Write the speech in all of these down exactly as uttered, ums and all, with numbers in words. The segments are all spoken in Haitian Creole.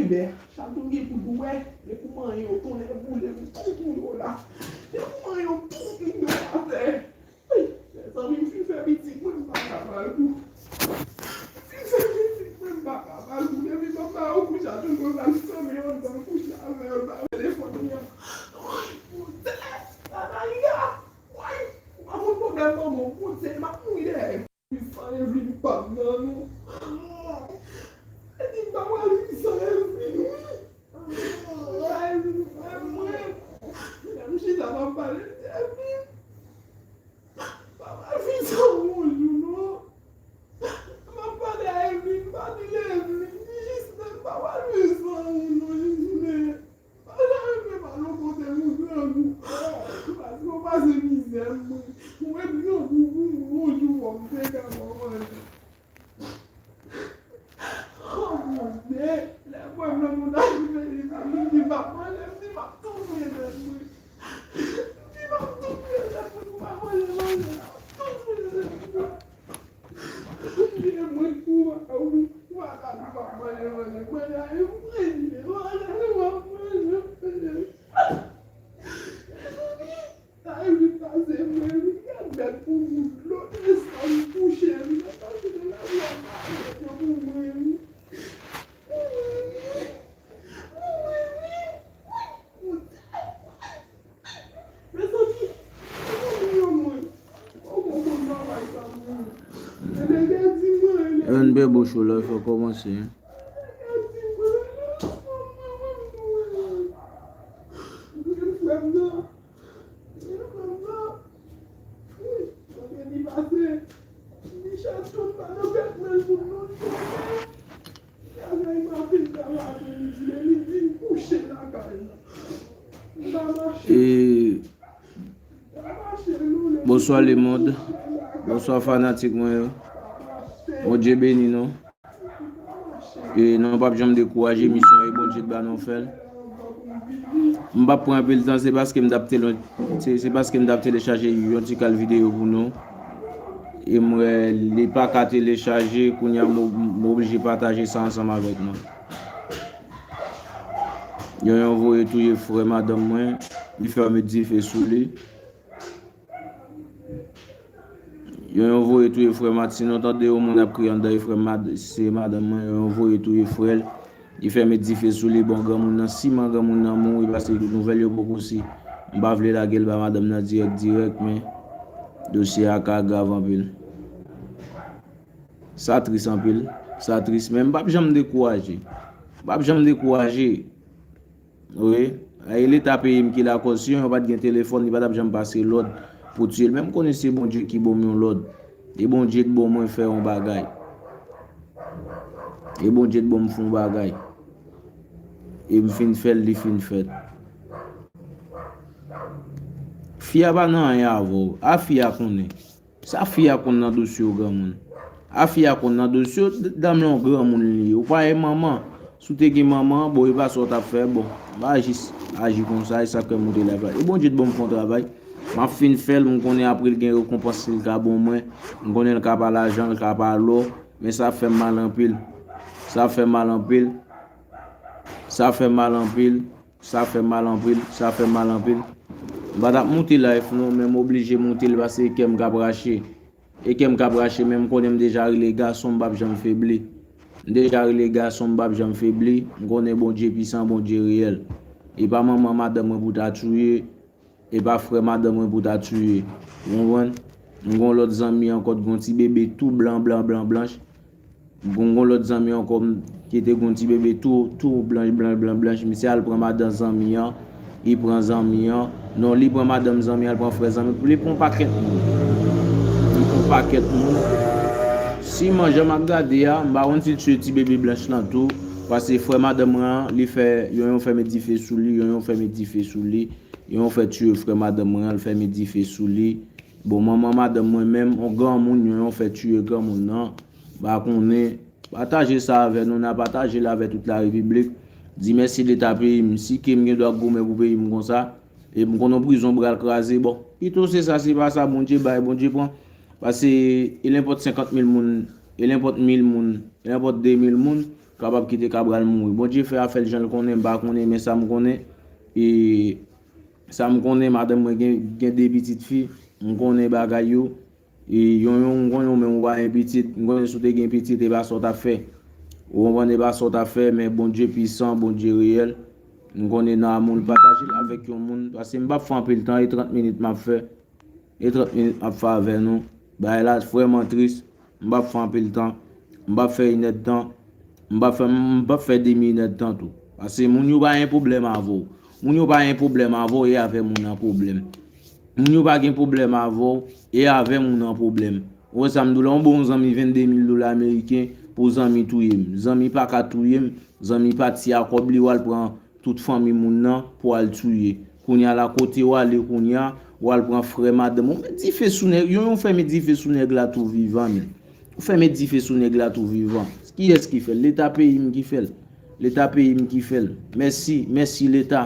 Bè, chak jou m gen pou dwè, men pou manyen yo, tonnè boule m, tout moun yo la. Men pou manyen yo, tout moun yo atè. Wi, mezanmi, m fin fè pitit mwen, m pa ka ba l kou. M fin fè pitit mwen, m pa ka ba l kou. Depi m ap ba yo kou, chak jou m pran sa m sanble yo, m pran kouche avè yo, m ba yo telefòn li an. Wi, poutè, Anaya, wi, ou pa konn pwoblèm manman w, poutè, m ap mouri dèyè. San Evlin pa m nan non. Evlin pa wè li san Evlin wi. Sa Evlin fè mwen. Lè m chita m ap pale de Evlin. Pa wè li san yon jou non. M ap pale a Evlin, m pa di l Evlin. Di Jismen, pa wè li san yon non Jismen. Pa janm renmen pale yon kote moun grangou. Paske w pase mizè, mwen. Mwen grangou pou mwen, yon jou fò m te ka ba w manje. Oh, Bondye, lè m wè m nan moun ap vini, m di m ap manje, m di m ap tou touye tèt mwen. M di m ap tou touye tèt mwen pou m pa manje manje la, m ap tou touye tèt mwen. Mwen tou a ou, ou a ka di w ap manje, manje, manje a, e mwen di w a ka di w ap manje, manje. Sa e vin pase mwen wi, gad bèt pou moun, dlo desann kouche m, nan pase nan lavi a, manje pou mwen wi. Pou mwen wi, pou mwen wi, wi, Bondye. Mezanmi, mezanmi yo mwen. Ou konn travay sa mwen. Nèg la di mwen, Yon bè bouch ou la, fò kòmanse. Nèg la di mwen, mwen, mwen, mwen, mwen. Frè m nan, frè m nan, wi, kote li pase, li chèche pa nan tèt mwen pou nou. E, bonswa lemonn. Bonswa fanatik mwen yo. Bondye beni nou. E nou p ap janm dekouraje, misyon e Bondye t ba nou fè l. M p ap pran anpil tan, se paske m t ap tele, se, se paske m t ap telechaje yon ti kal videyo pou nou. E m wè li pa ka telechaje, kounye a m, m oblije pataje sa ansanm avèk nou. Yon, yon voye touye frè madanm mwen, li fèmen dife sou li. Yon, yon voye touye frè Martino, tande yon moun ap kriye anndan, e frè mad-, se madanm mwen, yon, yon voye touye frè l. Li fèmen dife sou li, bon, granmoun nan, siman granmoun nan mouri, paske nouvèl yo poko si. M pa vle lage l ba madanm nan dirèk, dirèk, men dosye a ka grav anpil. Sa tris anpil, sa tris, men m p ap janm dekouraje. M p ap janm dekouraje. Wi. E Leta peyi m ki lakòz. Si yon pa t gen telefòn, li pa t ap janm pase lòd pou tiye l. Men m konnen se Bondye ki ban m yon lòd. E Bondye t ban mwen fè yon bagay. E Bondye t ban m fè yon bagay. E m fin fè l, li fin fèt. Fi a pa nan anyen avè w. A fi a konnen. Sa fi a konn nan dosye w, granmoun? A fi a konn nan dosye w, d-, danm lan yon granmoun li ye. Ou pa yon manman. Si w te gen manman, bon, e pa sa w t ap fè, bon. M pa jis aji konsa, e sa k fè m moute live la. E Bondye t ban m fè yon travay. M ap fin fè l, m konnen apre l gen rekonpans li ka ban mwen. M konnen l ka pa lajan, l ka pa lò, men sa fè m mal anpil. Sa fè m mal anpil. Sa fè m mal anpil. Sa fè mal anpil, sa fè mal anpil. M pa t ap moute live non, men m oblije moute l paske e kè m k ap rache. E kè m k ap rache, men m konnen m deja rele gason, m p ap janm febli. M deja rele gason, m p ap janm febli. M konnen Bondye pisan, Bondye reyèl. E pa manman madanm mwen pou ta touye. E pa frè madanm mwen pou ta tiye. Ou konprann? M gon lòt zanmi ankò t gon ti bebe tou blan, blan, blan, blanch. M gon, gon lòt zanmi ankò m, ki te gon ti bebe tou, tou blanch, blanch, blanch, blanch. Misye al pran madanm zanmi an, li pran zanmi an. Non, li pran madanm zanmi an, li pran frè zanmi an. Li pran pakèt moun. Li pran pakèt moun. Si manjan m ap gade a, m pa konn si l tiye ti bebe blanch lan tou. Paske frè madanm mwen an, li fè, yon, yon fèmen dife sou li, yon, yon fèmen dife sou li. Yon fè tiye frè madanm mwen an, l fèmen dife sou li. Bon, manman madanm mwen menm, yon granmoun, yon, yon fè tiye granmoun nan. M pa konnen. Pataje sa avè nou, n a pataje l avè tout larepiblik. Di mèsi Leta peyi m. Si ke m gen dwa goumen pou peyi m konsa, e m konn yon prizon pral kraze. Bon, pito se sa, se pa sa, Bondye bay, Bondye pran. Paske, e lenpòt senkant mil moun, e lenpòt mil moun, e lenpòt de mil moun, kapab kite Cabral mouri. Bondye fè afè l jan l konnen, m pa konnen, men sa m konnen, e sa m konnen, madanm mwen gen, gen de pitit fi, m konnen bagay yo. E yon, yon, m konnen ou menm ou pa gen pitit, m konnen si w te gen pitit, e pa sa w t ap fè. Ou konprann, e pa sa w t ap fè, men Bondye pwisan, Bondye reyèl. M konnen nan amou l pataje l avèk yon moun, paske m p ap fè anpil tan, e trant minit m ap fè. E trant minit m ap fè avè nou. Bagay la vrèman tris. M p ap fè anpil tan. M p ap fè inèdtan. M p ap fè, m p ap fè demi inèdtan tou. Paske moun yo pa gen pwoblèm avè w. Moun yo pa gen pwoblèm avè w, e avè moun nan pwoblèm. Moun yo pa gen pwoblèm avè w, e avè moun nan pwoblèm. Ou wè sa m di w la, yon bon zanmi vennde mil dola ameriken pou zanmi touye m. Zanmi pa ka touye m, zanmi pati a kòb li, w al pran tout fanmi moun nan pou al touye. Kounye a la, kote w ale kounye a, w al pran frè madanm ou. Met dife sou nèg, yon, yon fè met dife sou nèg la tou vivan, men. Ou fè met dife sou nèg la tou vivan. Kiyès ki fè l? Leta peyi m ki fè l. Leta peyi m ki fè l. Mèsi, mèsi Leta.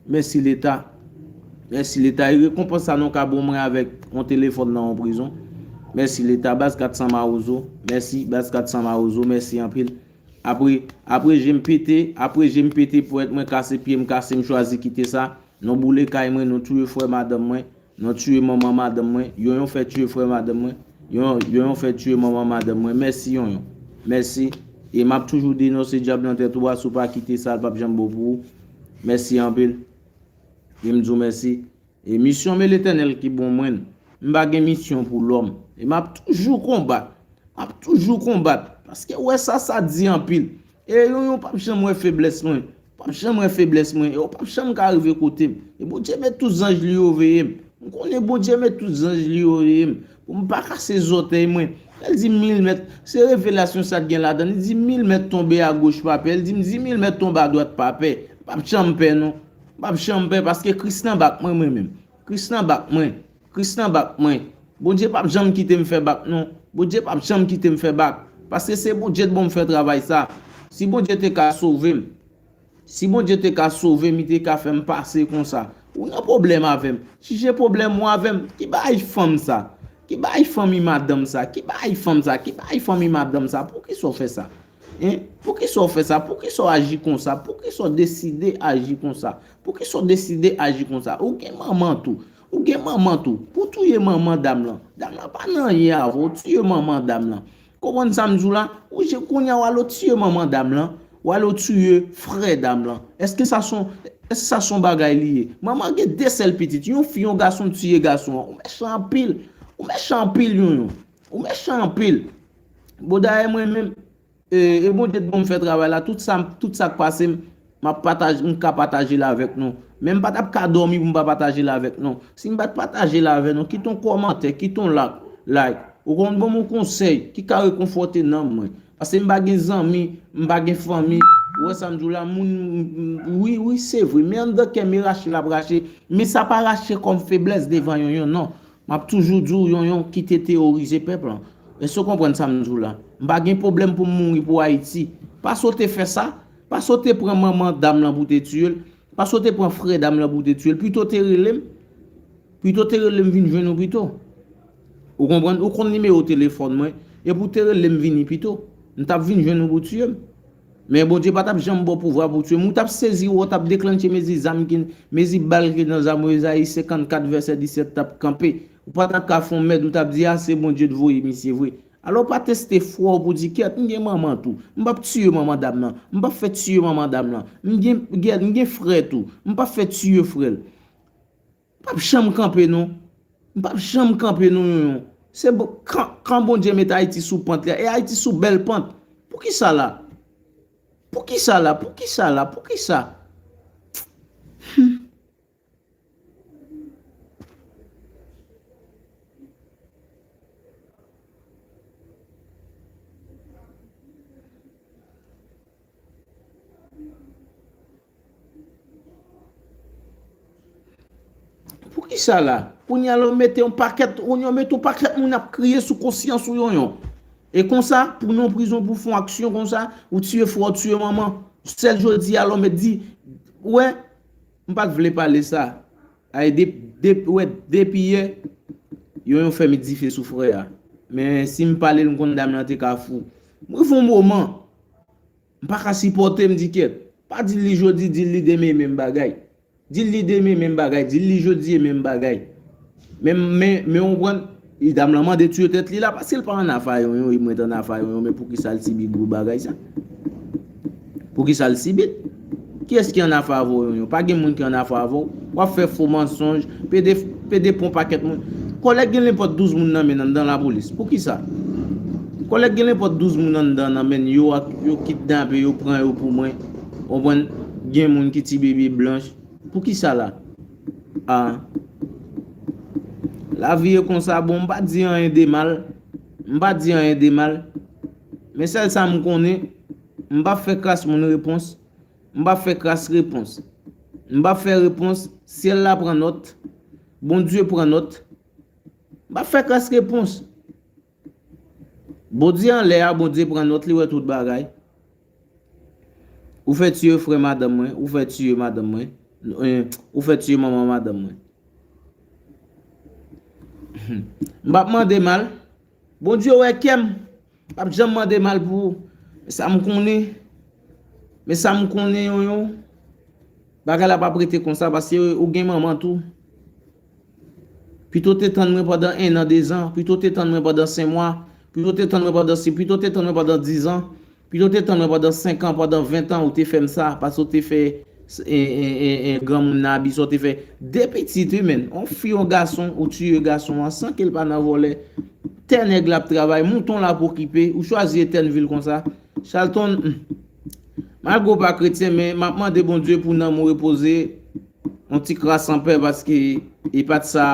Mèsi Leta. Mèsi Leta. E rekonpans sa nou ka bon mwen avèk yon telefòn nan yon prizon. Mèsi Leta. Baz kat san Mawozo. Mèsi, baz kat san Mawozo. Mèsi anpil. Apre, apre je m pete, apre je m pete, pwèt mwen kase pye m, kase m chwazi kite sa. Nou boule kay mwen, nou touye frè madanm mwen, nou touye manman madanm mwen. Yonyon fè touye frè madanm mwen. Yon, Yonyon fè touye manman madanm mwen. Mèsi, Yonyon. Mèsi. E m ap toujou denonse dyab nan tèt ou a, si w pa kite sa, l p ap janm bon pou ou. Mèsi anpil. E m di w mèsi. E misyon men Letènèl ki bon mwen. M pa gen misyon pou lòm. E m ap toujou konbat. M ap toujou konbat. Paske w wè sa, sa di anpil. E Yonyon p ap janm wè feblès mwen. P ap janm wè feblès mwen. E w p ap janm ka rive kote m. E Bondye met tout zanj li yo veye m. M konnen Bondye met tout zanj li yo veye m. Pou m pa kase zòtèy mwen. Lè l di mil mèt, se revelasyon sa k gen ladan l. Li di mil mèt tonbe agoch pa pè. Li di m di mil mèt tonbe adwat pa pè. M p ap janm pè non. M p ap janm pè paske Kris nan bak mwen, mwen menm. Kris nan bak mwen. Kris nan bak mwen. Bondye p ap janm kite m fè bak non. Bondye p ap janm kite m fè bak. Paske se Bondye t ban m fè travay sa. Si Bondye te ka sove m, si Bondye te ka sove m, li te ka fè m pase konsa. Ou nan pwoblèm avè m. Chèche pwoblèm ou avè m. Ki bagay fanm sa? Ki bagay fanmi madanm sa? Ki bagay fanm sa? Ki bagay fanmi madanm sa? Poukisa w fè sa? Hein? Poukisa w fè sa? Poukisa w aji konsa? Poukisa w deside aji konsa? Poukisa w deside aji konsa? Ou gen manman tou. Ou gen manman tou. Pou touye manman dam lan. Dam lan pa nan anyen avè w. Touye manman dam lan. Konprann sa m di w la? Ou je kounye a w al w touye manman dam lan. W al w touye frè dam lan. Èske sa son, èske sa son bagay li ye? Manman gen de sèl pitit. Yon fi, yon gason, touye gason an. Ou mechan anpil. Ou mechan anpil, Yonyon. Ou mechan anpil. Bon, dayè mwen menm, E, e Bondye t ban m fè travay la, tout sa, tout sa k pase m, m ap pataje, m ka pataje l avèk nou. Men m pa t ap ka dòmi pou m pa pataje l avèk nou. Si m pa t pataje l avè nou, kite yon kòmantè, kite yon lak, like. Ou konn ban m yon konsèy ki ka rekonfòte nanm mwen. Paske m pa gen zanmi, m pa gen fanmi. Ou wè sa m di w la, moun, wi, wi, se vre. Men anndan kè m e rache l ap rache. Men sa pa rache kòm feblès devan Yonyon, non. M ap toujou di w, Yonyon, kite teyorize pèp lan. Èske w konprann sa m di w la? M pa gen pwoblèm pou m mouri pou Ayiti. Pase w te fè sa, pase w te pran manman dam lan pou te tiye l, pase w te pran frè dam lan pou te tiye l, pito te rele m, pito te rele m vin jwenn ou pito. Ou konprann? Ou konn nimewo telefòn mwen, epi w te rele m vini pito. M t ap vin jwenn ou pou tiye m. Men Bondye pa t ap janm ba w pouvwa pou w tiye m. Ou t ap sezi, ou t ap deklannche mezi zam ki, mezi bal ki nan zam Ezayi senkannkat vèsè disèt t ap kanpe. Ou pa t ap ka fè yon mèd, ou t ap di, a, se Bondye t voye misye vre. Alò, pa teste fwa w pou di, kèt, m gen manman tou. M p ap tiye manman dam lan. M p ap fè tiye manman dam lan. M gen, kèt, m gen frè tou. M p ap fè tiye frè l. M p ap janm kanpe non. M p ap janm kanpe non, Yonyon. Se bo-, kan, kan Bondye met Ayiti sou pant li a, e Ayiti sou bèl pant. Poukisa la? Poukisa la? Poukisa la? Poukisa? Hmm. Poukisa la? Kounye a la, w mete yon pakèt, w mete yon pakèt moun ap kriye sou konsyans ou, Yonyon. E konsa, pou nou prizon, pou fè yon aksyon konsa, ou tiye frè, ou tiye manman. Sèl jodi a la, w mete di, wè, m pa t vle pale sa. Ay, de, de, wè, depi yè, Yonyon fè met dife sou frè a. Men si m pale l, m konn dam lan te ka fou. M rive yon moman, M pa ka sipòte, m di kèt. Pa di l li jodi, di l li demen, menm bagay. Di l li demen, menm bagay. Di l li jodi, menm bagay. Men, men, men, w konprann? E dam lan mande tiye tèt li la, paske l pa ann afa yonyon, e mwen t ann afa yonyon, men poukisa l sibi gwo bagay sa? Poukisa l sibi l? Kiyès ki ann afa avè w, yonyon? Pa gen moun ki ann afa avè w. W ap fè fo mansonj, pede, pede pran pakèt moun. Kòlèg gen nenpòt douz moun nan men n anndan lapolis. Poukisa? Kòlèg gen nenpòt douz moun anndan nan men n, yo ak, yo kidnape, yo pran yo pou mwen. W konprann? Gen moun ki ti bebe blanch. Poukisa la? A. Lavi e konsa, bon, m pa di anyen de mal. M pa di anyen de mal. Men sèl sa m konnen, m p ap fè kras moun repons. M p ap fè kras repons. M p ap fè repons. Syèl la pran nòt. Bondye pran nòt. M p ap fè kras repons. Bondye anlè a, Bondye pran nòt, li wè tout bagay. Ou fè tiye frè madanm mwen, ou fè tiye madanm mwen, eh, ou fè tiye manman madanm mwen. M p ap mande mal. Bondye wè kè m. M p ap janm mande mal pou ou. Men sa m konnen. Men sa m konnen, yonyon. Bagay la p ap rete konsa, paske ou gen manman tou. Pito te tann mwen pandan en an, de zan. Pito te tann mwen pandan senk mwa. Pito te tann mwen pandan si, pito te tann mwen pandan diz an. Pito te tann mwen pandan senk an, pandan ven an, ou te fè m sa, paske ou te fè, e, e, e, e, granmoun nan abi sa, ou te fè de pitit, wi, menn. On fi, on gason, ou tiye gason an san ke l pa nan vòlè. Tè nèg la ap travay, mouton la pou okipe, ou chwazi etèn vil konsa. Charlton, hmm. Malgre w pa kretyen, men m ap mande Bondye pou nanm ou repoze. Yon ti kras anpè, paske e pa t sa,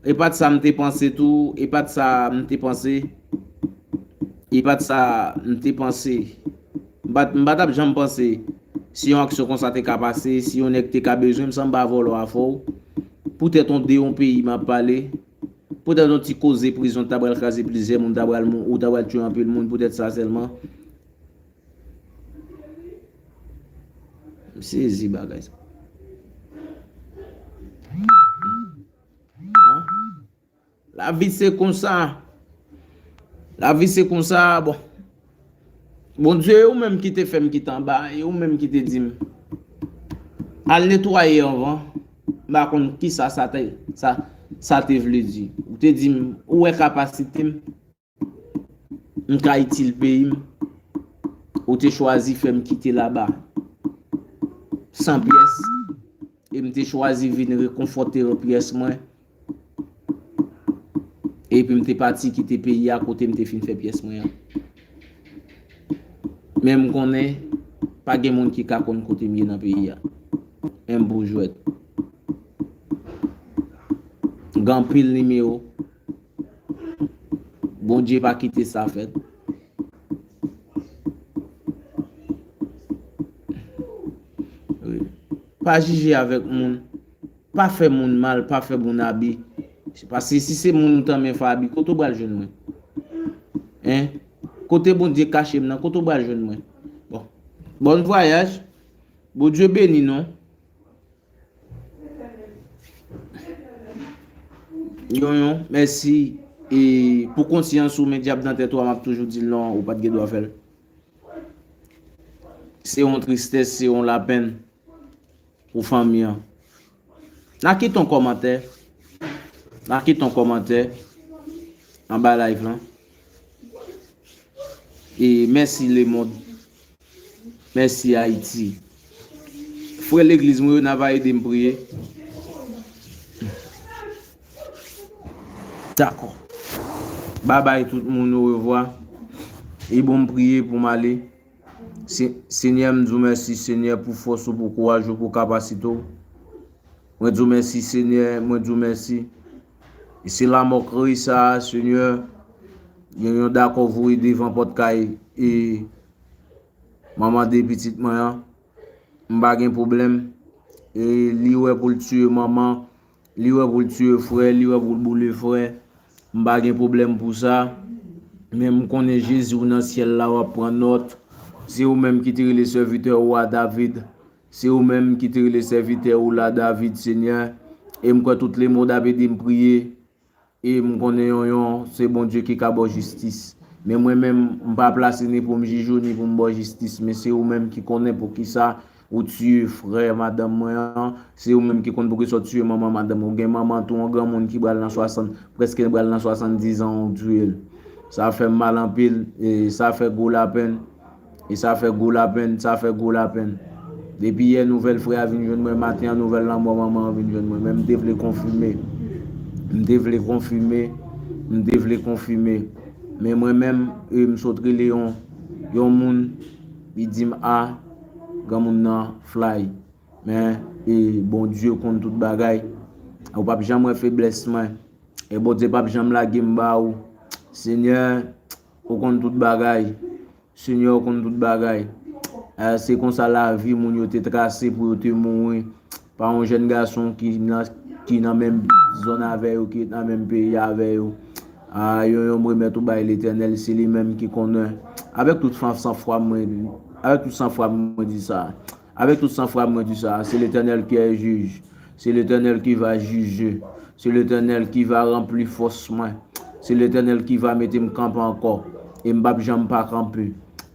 e pa t sa m te panse tou, e pa t sa m te panse, e pa t sa m te panse. M pa t, m pa t ap janm panse si yon aksyon konsa te ka pase, si yon nèg te ka bezwen m san m pa vòlò afè w. Poutèt yon de yon peyi m ap pale, poutèt yon ti koze prizon ta pral kraze plizyè moun, ta pral mou-, ou ta pral tiye anpil moun, poutèt sa sèlman. M sezi bagay sa. Lavi se konsa. Lavi se konsa, bon. Bondye, e ou menm ki te fè m kite anba, e ou menm ki te di m, al netwaye anvan. M pa konn kisa sa te, sa, sa te vle di. Ou te di m, ou wè kapasite m. M ka itil peyi m. Ou te chwazi fè m kite laba san pyès. E m te chwazi vin rekonfòte nan pyès mwen. Epi m te pati kite peyi a kote m te fin fè pyès mwen an. Men m konnen pa gen moun ki ka konn kote m ye nan peyi a. Men m pou jwèt. Gen anpil nimewo. Bondye pa kite sa fèt. Wi. Pa jije avèk moun. Pa fè moun mal, pa fè moun abi. Se paske si se moun ou tanmen fè abi, kote w pral jwenn mwen? Hein? Kote Bondye kache m nan, kote w pral jwenn mwen? Bon. Bon vwayaj. Bondye beni nou. Yonyon, mèsi. E pou konsyans ou, men dyab nan tèt ou a, m ap toujou di l non, ou pa t gen dwa fè l. Se yon tristès, se yon lapenn pou fanmi an. N a kite yon kòmantè. N a kite yon kòmantè anba live lan. E mèsi lemonn. Mèsi Ayiti. Frè legliz mwen yo, n a va ede m priye. Dakò. Babay tout moun, orevwa. E bon, m priye pou m ale. Se-, Senyè, m di w mèsi, Senyè, pou fòs ou, pou kouraj ou, pou kapasite w. Mwen di w mèsi, Senyè, mwen di w mèsi. E se lanmò Kris sa, Senyè, gen yon dakò voye devan pòt kay e manman de pitit mwen an. M pa gen pwoblèm. E li wè pou l tiye manman, li wè pou l tiye frè, li wè pou l boule frè. M pa gen pwoblèm pou sa. Men m konnen Jezi w nan syèl la, w ap pran nòt. Se ou menm ki te rele sèvitè ou a David. Se ou menm ki te rele sèvitè ou la David, Senyè. E m kwè tout lemonn ap ede m priye. E m konnen Yonyon, se Bondye ki ka ba w jistis. Men mwen menm, m pa plase ni pou m jij ou, ni pou m ba w jistis, men se ou menm ki konnen poukisa ou tiye frè madanm mwen an, se ou menm ki konn poukisa w tiye manman madanm mwen. Ou gen manman tou, yon granmoun ki pral nan swasant, prèske pral nan swasanndizan, ou tiye l. Sa fè m mal anpil, e sa fè gwo lapenn, e sa fè gwo lapenn, sa fè gwo lapenn. Depi yè nouvèl frè a vin jwenn mwen, maten an nouvèl lanmò manman an vin jwenn mwen, men m te vle konfime, m te vle konfime, m te vle konfime. Men mwen menm, e, m sot rele yon, yon moun, li di m, a, granmoun nan fly. Men, e, Bondye konn tout bagay. Ou p ap janm wè feblès mwen. E Bondye p ap janm lage m ba ou. Senyè, ou konn tout bagay. Senyè, ou konn tout bagay. E, se konsa lavi moun yo te trase pou yo te mouri. Pa yon jèn gason ki nan, ki nan menm zòn avè yo, ki nan menm peyi avè yo. A, yo, yo m remèt ou bay Letènèl, se li menm ki konnen. Avèk tout san, sanfwa mwen, avèk tout sanfwa mwen di sa. Avèk tout sanfwa mwen di sa, c'est l'Éternel qui est juge. C'est l'Éternel qui va juger. C'est l'Éternel qui va ranpli fòs mwen. C'est l'Éternel qui va mete m kanpe ankò. E m p ap janm pa kanpe.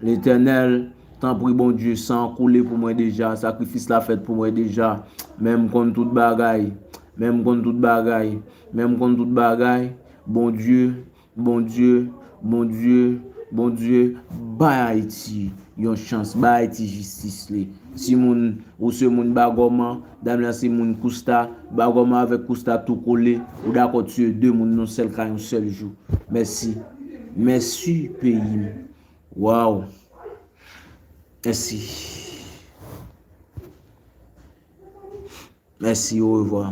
Letènèl, tanpri Bondye, san an koule pou mwen deja, sakrifis la fèt pou mwen deja. Men m konn tout bagay. Men m konn tout bagay. Men m konn tout bagay. Bondye, Bondye, Bondye, Bondye, bay Ayiti yon chans, bay Ayiti jistis li. Timoun, ou se moun Bagòman, dam lan se moun Kousta, Bagòman avèk Kousta tou kole, ou dakò tiye de moun nan sèl ka yon sèl jou. Mèsi. Mèsi peyi m. Waw. Mèsi. Mèsi, orevwa.